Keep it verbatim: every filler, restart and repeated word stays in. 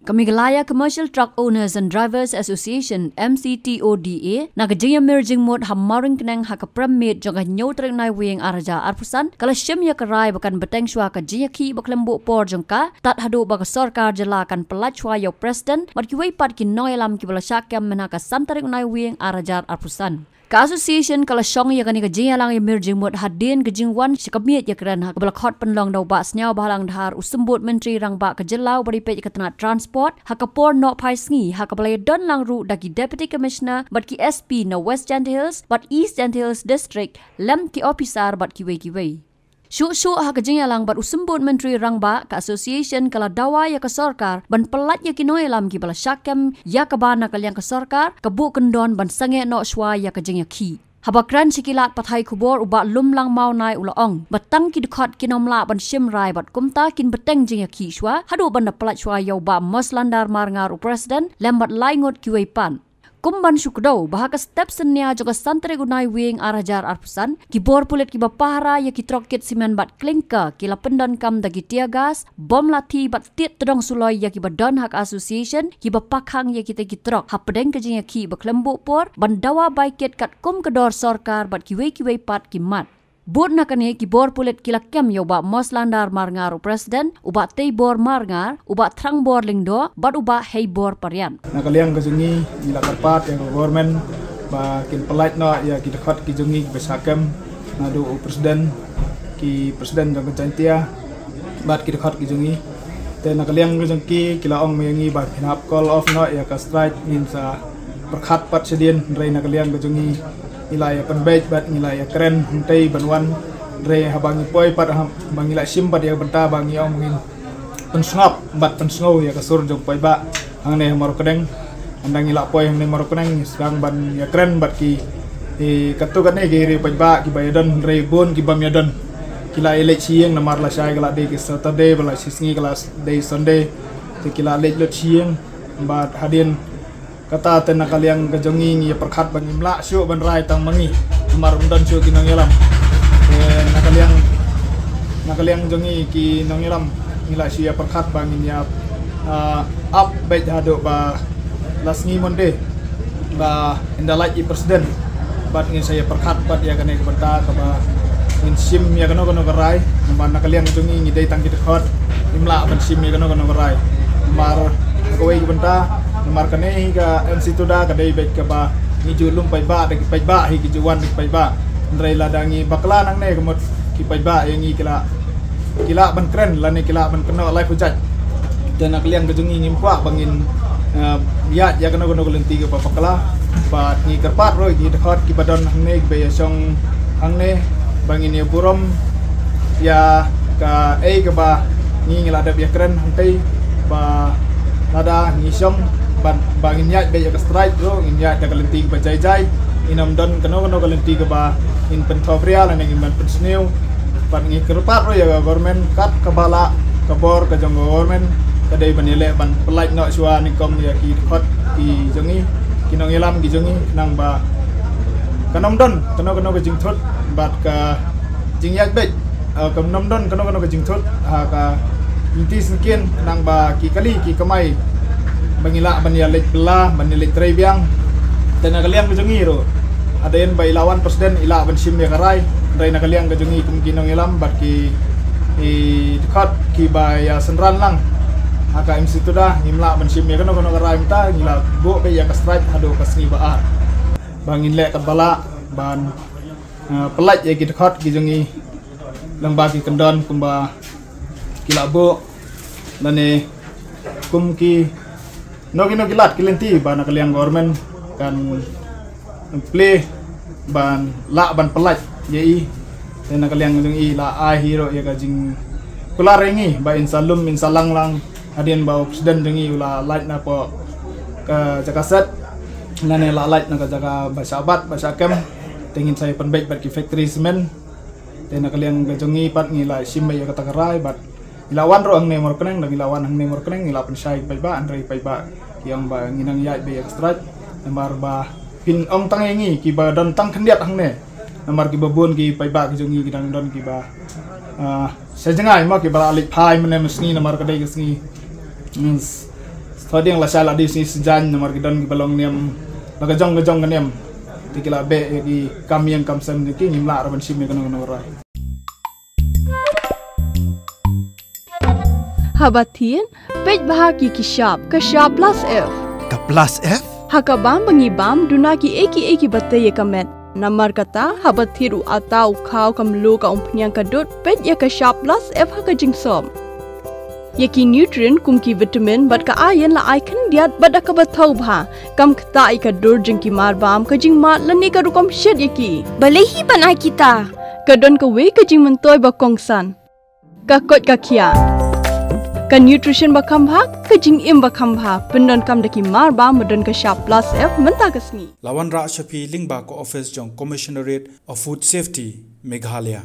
Ka Meghalaya Commercial Truck Owners and Drivers Association, M C T O D A, na ka jingïamir jingmut ha Mawryngkneng ha ka prem miet jong ka hynñiew tarik Naiwieng ar hajar arphew san, ka la shim ïa ka rai ba kan bteng shuwa ka jingïakhih ba khlem buh por jong ka, tad haduh ba ka sorkar jylla kan pyllait shuwa ïa u president bad kiwei pat ki nongïalam kiba la shah kem mynha ka san tarik Naiwieng ar hajar arphew san. Ka association ka la shong ïa kane ka jingïalang ïamir jingmut hadien ka jingwan sha ka miet ïakren ha kaba la khot pynlong da u Bah Sniawbhalang Dhar, u Symbud Myntri Rangbah ka jylla uba ri peit ïa ka tnat transport, ha ka por nohphai sngi, ha kaba la ïadon lang ruh da ki Deputy Commissioner bad ki S P na West Jaintia Hills bad East Jaintia Hills District, lem ki ophisar bad kiwei kiwei. Shuh shuh ha ka jingïalang bad u Symbud Myntri Rangbah, ka association ka la dawa ïa ka sorkar ban pyllait ïa ki nongïalam kiba la shah kem ïa kaba na ka liang ka sorkar ka buh kyndon ban sangeh noh shuwa ïa ka jingïakhih. Haba kren sha ki lad pathai khubor, u Bah Lumlang Mawnai u la ong ba tang ki dkhot kin ym lah ban shim rai bad kumta kin bteng jingïakhih shuwa haduh ban da pyllait shuwa ïa u Bah Moslandar Marngar, u president, lem bad lai ngut kiwei pat. Kum ban shu kdew ba ha ka step synñia jong ka san tarik u Naiwieng ar hajar arphew san, ki bor pulit kiba pahara ïa ki trok kit simen bad klinker ki la pyndonkam da ki tear gas, bom lathi bad tied tdong suloi ïa kiba don ha ka association kiba pakhang ïa kita ki trok hapdeng ka jingïakhih ba khlem buh por ban dawa bai kit katkum ka dor sorkar bad kiwei kiwei pat ki mat. Bud na kane, ki bor pulit ki la kem ïa u Bah Moslandar Marngar, u president, u Bah Teibor Marngar, u Bah Thrangbor Lyngdoh bad u Bah Heibor Pariat. Na ka liang ka jong ngi, ngi la kyrpad ïa ka government ba kin pyllait noh ïa ki dkhot ki jong ngi kiba shah kem, naduh u president, ki president jong ka Jaintia bad ki dkhot ki jong ngi. Te na ka liang ka jong ki, ki la ong ma ïa ngi ba phin hap call off noh ïa ka strike, ngin sa pyrkhat pat shadien, hynrei na ka liang ka jong ngi, ngi la ïa pynbeit bad ngi la ïa kren hangtei ban wan, hynrei haba ngi poi pat, haba ngi la shim pat ïa ka bynta, ba ngi ong ngin pynsngap bad pynsngew ïa ka sur jong paidbah hangne ha Mawryngkneng. Ynda ngi la poi hangne Mawryngkneng, ngi sdang ban ïa kren bad ki, eh, katto katne ki riew paidbah kiba ïadon, hynrei bun ki bym ïadon. Ki la ïa leit sha ïing namar lashai ka la dei ka Saturday bad la shisngi ka la dei Sunday. Te ki la leit lut sha ïing bad hadien kata te na ka liang ka jong ngi, ngi ïa pyrkhat ba ngim lah shuh ban rai tang ma ngi namar ym don shuh ki nongïalam. Te na ka liang, na ka liang jong ngi ki nongïalam, ngi la shu ïa pyrkhat ba ngin ïa, ah, ap beit haduh ba la sngi Monday ba ynda lait i president bad ngin sa ïa pyrkhat bad ïa kane ka bynta kaba ngin shim ïa kano kano ka rai. Namar na ka liang jong ngi, ngi dei tang ki dkhot, ngim lah ban shim ïa kano kano ka rai. Namar ha kawei ka bynta, namar kane hi ka M C Tuda ka dei beit kaba ngi ju lum paidbah da ki paidbah hi ki ju wan da ki paidbah. Hynrei lada ngi bakla nangne ka mut ki paidbah ïa ngi ki la, ki lah ban kren lane ki lah ban kynnoh lai pyrshah. Te na ka liang ka jong ngi ngim kwah ba ngin, eh, ïaid ïa kano kano ka lynti kaba bakla. Bad ngi kyrpad ruh ïa ki dkhot kiba don hangne, kiba ïa shong hangne, ba ngin ïa burom ïa kaei kaba ngi, ngi la dep ïa kren hangtei, ba lada ngi shong ban, ba ngin ïaid beit ïa ka strike ruh, ngin ïaid da ka lynti kaba jai jai, ngin ym don kano kano ka lynti kaba ngin pynthohbria lane ngin ban pynsniew. Bad ngi kyrpad ruh ïa ka government, kat kaba lah ka bor ka jong ka government, ka dei ban ïaleh ban pyllait noh shuwa nyngkong ïa ki dkhot ki jong ngi, ki nongïalam ki jong ngi, khnang ba kan ym don kano kano ka jingthut bad ka jingïaid beit, eh, kan ym don kano kano ka jingthut ha ka lynti syngkien, khnang ba ki kali ki kamai ba ngi lah ban ïa leit bylla, ban ïa leit trei biang. Te na ka liang ka jong ngi ruh, hadien ba i la wan president, i lah ban shim ïa ka rai. Hynrei na ka liang ka jong ngi kum ki nongïalam bad ki, i dkhot kiba ïa synran lang ha ka M C Tuda, ngim lah ban shim ïa kano kano ka rai mynta, ngi la buh beit ïa ka strike haduh ka sngi ba ar. Ba ngin leh katba lah ban, eh, pyllait ïa ki dkhot ki jong ngi lyngba ki kyndon kumba ki la buh lane kum kino kino ki lad ki lynti ba na ka liang government kan plie ban lah ban pyllait ïa i. Te na ka liang jong i la ai hi ruh ïa ka jingkular ïa ngi ba in sa lum, in sa lang lang hadien ba u president jong i u la lait na poh ka jaka set, lane la lait na ka jaka ba shah bat ba shah kem. Te ngin sa ïa pynbeit bad ki factory cement. Te na ka liang ka jong ngi pat ngi la shim beit ïa kata ka rai bad ngi la wan ruh hangne Mawryngkneng, da ngi la wan hangne Mawryngkneng ngi la pynshai ki paidbah, hynrei paidbah ki ong ba ngi nang ïaid beit ïa ka strike. Namar ba phin ong tang ïa ngi kiba don tang khyndiat hangne. Namar kiba bun ki paidbah ki jong ngi ki dang don kiba, ah, sha jngai mo, kiba la leit phai mynne mynsngi namar ka dei ka sngi, mm, s-, Thoh ding la shai la dei sngi sngi jaiñ namar ki don kiba long niam la ka jong ka jong ka niam. Te ki la beh ïa ki kam ïing kam sem jong ki, ngim lah ruh ban shim ïa kano kano ruh. Haba thied, peit bha ki ki shap, ka shap plus F. Ka plus F? Ha ka bam ba ngi bam, duna ki ei ki ei kiba tei ïa ka met. Namar kata, haba thied u atta, u khaw, ka mluh, ka umphniang, ka dud, peit ïa ka shap plus F ha ka jingsop. Ïa ki nutrient kum ki vitamin bad ka iron la ai khyndiat bad da kaba thaw bha. Kam ktah ïa ka dur jong ki marbam, ka jingmad lane ka rukom shet ïa ki. Balei hi ban ai kita? Ka don kawei ka jingmyntoi ba kongsan. Ka koit ka khiah. Ka nutrition ba kham bha, ka jingim ba kham bha. Pyndonkam da ki marbam ba don ka shap plus F mynta ka sngi. La wanrah sha phi lyngba ka office jong Commissionerate of Food Safety, Meghalaya.